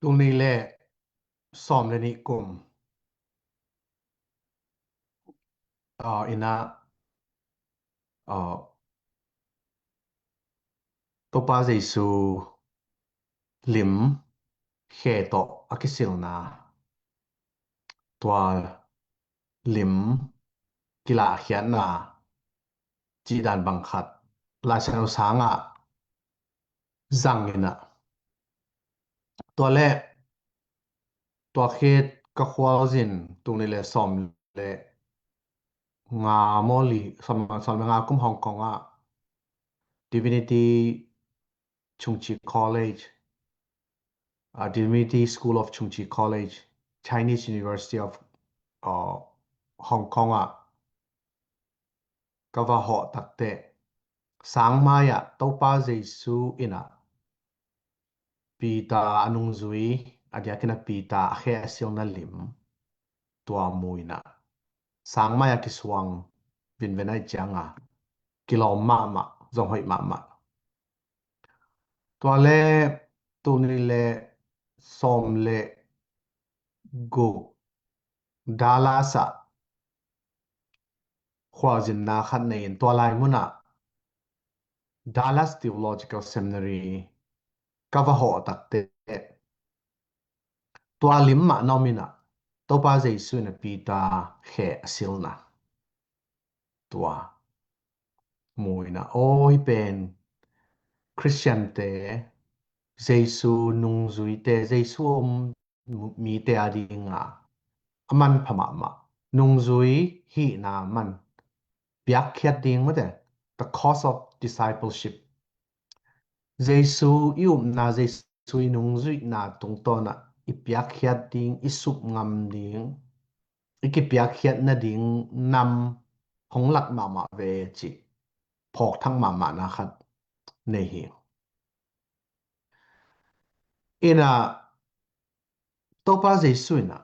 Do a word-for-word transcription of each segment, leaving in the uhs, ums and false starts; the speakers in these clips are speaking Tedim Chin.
Tul nih le sawm le nih kum, ah, ina, ah, Topa Jesu lim khe tawh a kisilna, tua lim kilahkhiatna cih dan bang khat Lai Siangtho sangah zang ina, tua le tua khit ka khualzin tul nih le sawm le nga maw li, sawm, sawm le nga kum Hong Kong ah Divinity Chungchi College, uh, Divinity School of Chungchi College, Chinese University of, uh, Hong Kong ah ka va hawh takteh, sangmai ah Topa Jesu ina Peter a nungzui, a diakin a Peter a khe a silna lim, tua mu ina, sangmai a kisuang vinven ahih cianga kilawm mahmah, zong hoih mahmah. Tua le tul nih le sawm le guk Dallas ah khualzinna khat nei in, tua lai munah Dallas Theological Seminary ka va hawh takteh, tua lim mah na om ina, Topa Jesu ina Peter khe a silna, tua mu ina, aw, hih pen Khristiante, Jesu nungzuite, Jesu om mite a dinga a manpha mahmah, nungzui hihna man piakkhiat ding mate, the cost of discipleship. Jesu i upna, Jesu i nungzuihna tungtawnah i piakkhiat ding, i sup ngam ding, i kipiakkhiat nading nam hong lak mahmah ve cih phawkthak mahmahna khat nei hi. Ina, Topa Jesu ina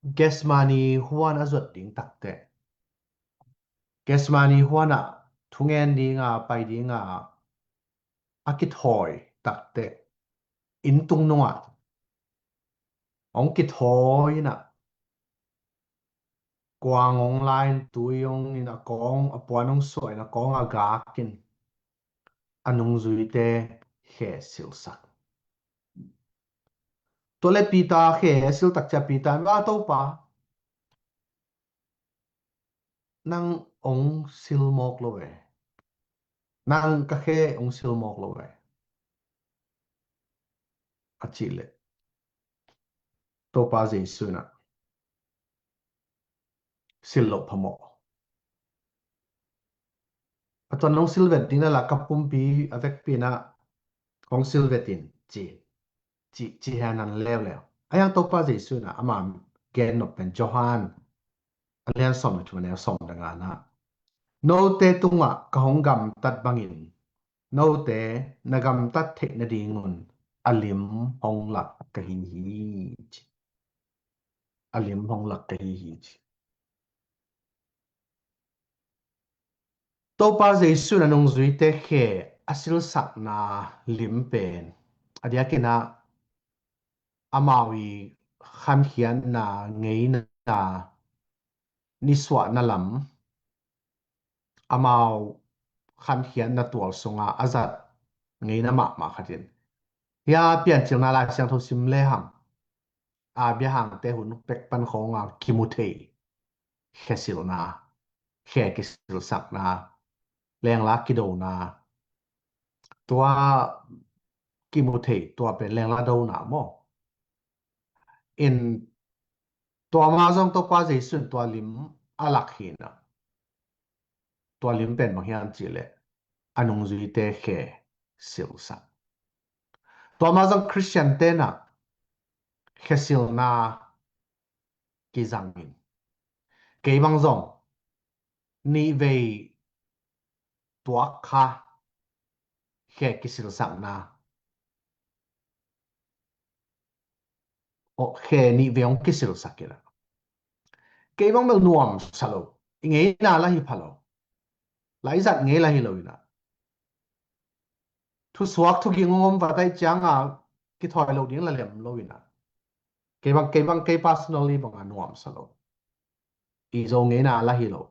Gethsemane huan a zuat ding takteh, Gethsemane huanah thungen dinga, pai dinga a kithawi takteh, inn tung nungah hong kithawi ina, kuang hong la in, tui hong in, a kawng, a puan hong suah in, a kawng a gak in, a nungzuite khe silsak. Tua le Peter khe a sil tak cia Peter in, "A Topa, nang hong sil mawk lo ve. Nang ka khe hong sil mawk lo ve," a cih leh, Topa Jesu ina, "Sil loh phamawh. A tuan hong silvet ding na la, ka pumpi a vekpi ina hong silvet in," ci, ci, ci hen an leuleu. A hiang Topa Jesu ina ama gen nop pen Johan a lian sawm le thum, a neu sawm le ngana, "Note tungah ka hong gamtat bangin note na gamtat theih nadingun a lim hong lak ka hi hi," ci. "A lim hong lak ka hi hi," ci. Topa Jesu ina nungzuite khe a silsakna lim pen, a diakin ah amau i khankhiatna ngeina nisuahna lam, amau khankhiatna tual sungah a zat ngeina mahmah khat in, hia Piancilna Lai Siangtho sim lehang, Abraham te hun pek pan khawnga kimu thei khesilna, khe kisilsakna, lengla kidona, tua kimu thei, tua pen lengla dona maw? In tua ma zong Topa Jesu in tua lim a lak hi na. Tua lim pen bang hiam cih leh a nungzuite khe silsak. Tua ma zong Khristian tena khesilna kizangin, kei bang zong nihvei tuak kha khe kisilsakna, aw, khe nihvei hong kisilsak in ah, kei bang bel nuamsa lo, i ngeina la hi pha lo, la i zat ngei la hi lo in ah, thusuak thuging hong om vat ahih cianga kithawi lo ding la lem lo in ah. Kei bang, kei bang, kei personally bang a nuamsa lo. I Zo ngeina la hi lo.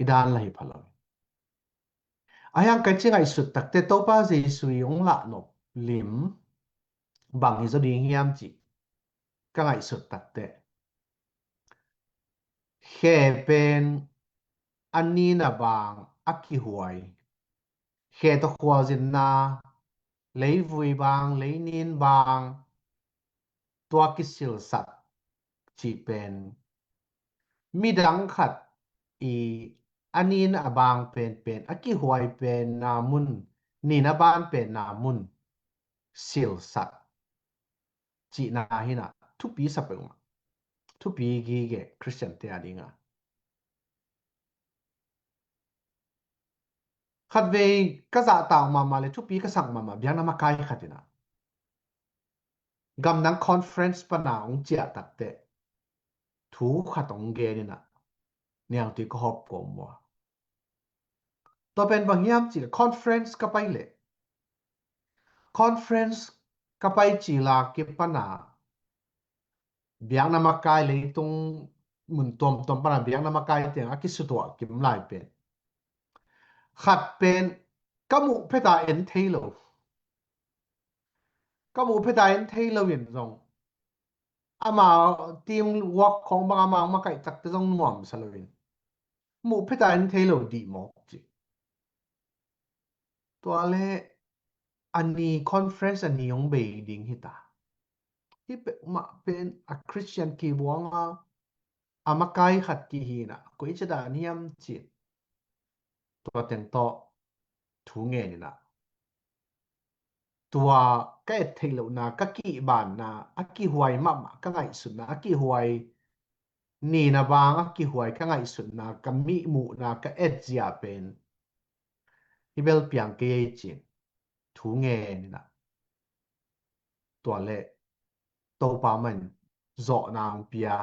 I dan la hi pha lo. A hiang kai ci ngaihsut takte Topa Jesu i hong lahnop lim bang hi zaw ding hiam ci ka ngaihsut takte. Khe pen a nin a bang a kihuai. Khe tawh khualzinna, leivui bang, leinin bang, tua kisilsak cih pen midang khat i a nin a bang penpen, a kihuai penna mun, nin a ban penna mun silsak cihna hi in ah, thupi sa peuhmah. Thupi gige Khristiante a ding a. Khatvei ka zahtak mahmah le thupi ka sak mahmah biakna makai khat in ah, gamdang conference pan a hong ciah takte thu khat hong gen in ah, niangtui ka hawp kawm uh a. Tua pen bang hiam cih leh conference ka pai leh, conference ka pai cil a kipan a biakna makai, leitung mun tuamtuam pan a biakna makai teng a kisutuah kim lai pen, khat pen ka muh phet a en thei lo. Ka muh phet a en thei lo in zong, ama team work khawng bang ama makaih takte zong nuamsa lo in, muh phet a en thei lo dih mawk ci. Tua le a ni conference a ni hong bei ding hi ta. Hih peuhmah pen a Khristian kibuang a, a makai khat kihi in ah, koi ci dan hiam ci. Tua teng tawh thu ngen in ah, tua ka et theih lohna, ka kihbanna, a kihuai mahmah ka ngaihsutna, a kihuai, nina bang a kihuai ka ngaihsutna, ka mihmuhna, ka etzia pen i bel piang kei ei ci-in thu ngen in ah, tua le Topa mah in zawhna hong pia.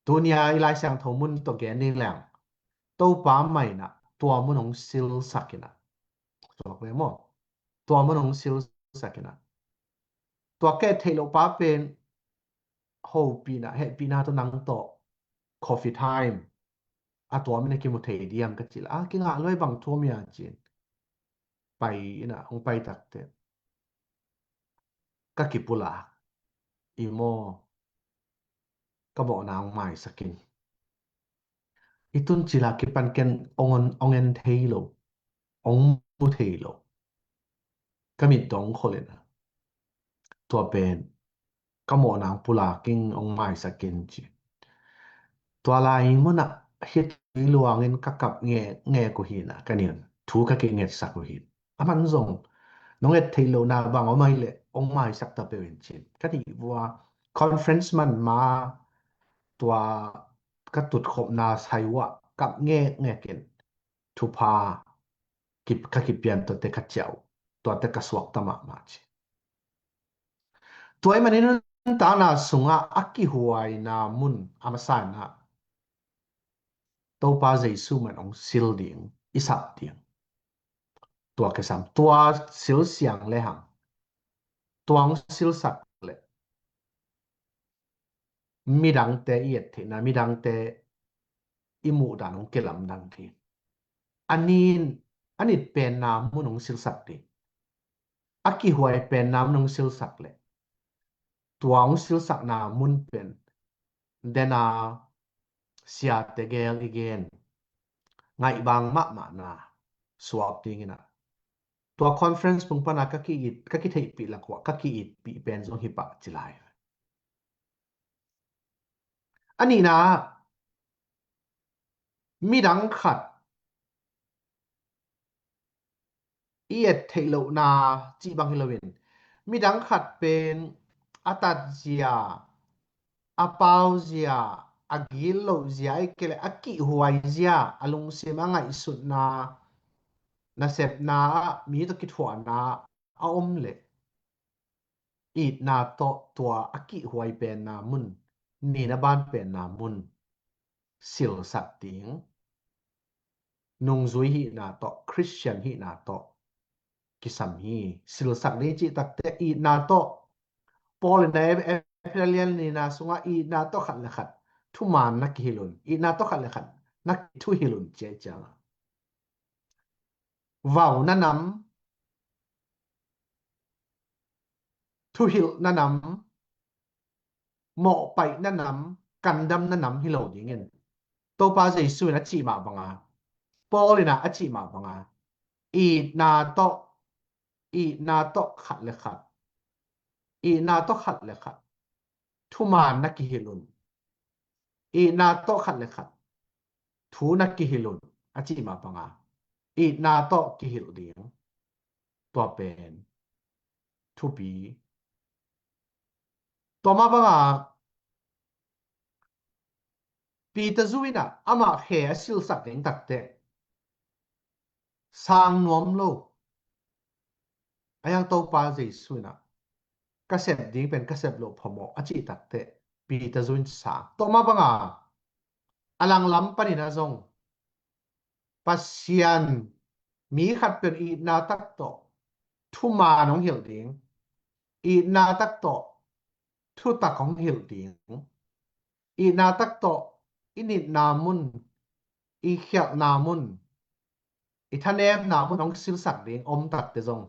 Tuni a i Lai Siangtho mun tawh gen ding leng, Topa mah in ah tua mun hong silsak in ah, suak ve maw? Tua mun hong silsak in ah, tua ka et theih loh pa pen hopihna, hehpihna tawh nang tawh coffee time a tuam in a kimu thei diam ka cih leh, a kingah luai bang thu om hia ci-in pai in ah, hong pai takte ka kipulak, i maw, ka mawhna hong maisak in. I tun cil a kipan ken hong en, hong en thei lo, hong mu thei lo. Ka mit dong khol in ah, tua pen ka mawhna hong pulak in, hong maisak in ci. Tua lai mun ah hih tui luang in ka kap ngekngek uh hi in ah, ka nin thu ka kingetsak uh hi. A man zong nong et theih lohna bang om ahih leh hong maisak ta peuh in ci-in ka nih vua. Conference man ma, tua ka tutkhopna sai uh ah kap ngekngek in thupha ki, ka kipian tuate ka ciah uh, tuate ka suakta mahmah ci. Tua ahih manin nuntakna sungah a kihuaina mun a masa in ah Topa Jesu mah in hong sil ding, i sap ding. Tua kisam, tua sil siang le hang, tua hong silsak leh midangte i et theihna, midangte i muhdan hong kilamdang ding. A nin, a nit penna mun hong silsak ding. A kihuai penna mun hong silsak leh, tua hong silsakna mun pen, den a siate gel i gen, ngaihbang mahmahna suak ding in ah, tua conference pung pan a ka ki-it, ka kitheihpih lak uh ah ka ki-itpih pen zong hi pah ci lai. A nihna, midang khat i et theih lohna cih bang hi loin, midang khat pen a tatzia, a pauzia, a gitlohzia, ahih kei leh a kihhuaizia, a lungsim, a ngaihsutna, nasepna ah mi tawh kithuahna a om leh, itna tawh tua a kihhuai penna mun, nina ban penna mun silsak ding. Nungzui hihna tawh, Khristian hihna tawh kisam hi. Silsak ding cih takte itna tawh, Paul in a Eph-, Eph-, Ephesia lian nihna sungah itna tawh khat le khat thuman na kihilh un. Itna tawh khat le khat na kithuhilh un ci a ciang a, vau na nam, thuhilh na nam, mawhpaih na nam, kandam na nam hi lo dingin Topa Jesu in a cih mah banga, Paul in a cih mah banga, itna tawh, itna tawh khat le khat, itna tawh khat le khat thuman na kihilh un. Itna tawh khat le khat thu na kihilh un a cih mah banga, itna tawh kihilh ding, tua pen thupi. Tua mah banga Peter zu in a amah khe a silsak ding takte sang nuam lo. A yang Topa Jesu in a ka sep ding pen ka sep loh phamawh a cih takte Peter zu in sang. Tua mah banga a langlam panin a zong Pasian mi khat pen itna tak tawh thuman hong hilh ding, itna tak tawh thutak hong hilh ding, itna tak tawh i nitna mun, i khialhna mun, i thanemna mun hong silsak ding om takte zong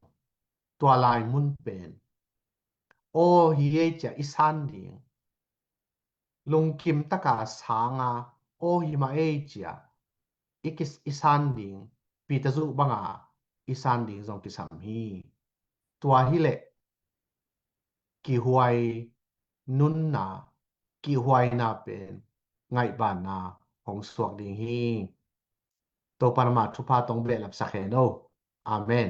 tua lai mun pen aw hi ei cia i san ding, lungkim taka sanga aw hi mah ei cia i kis-, i san ding, Peter zu banga i san ding zong kisam hi. Tua hileh kihuai nunna, kihuaina pen ngaihbanna hong suak ding hi. Topa in ama thupha tawh hong behlap sak hen aw. Amen.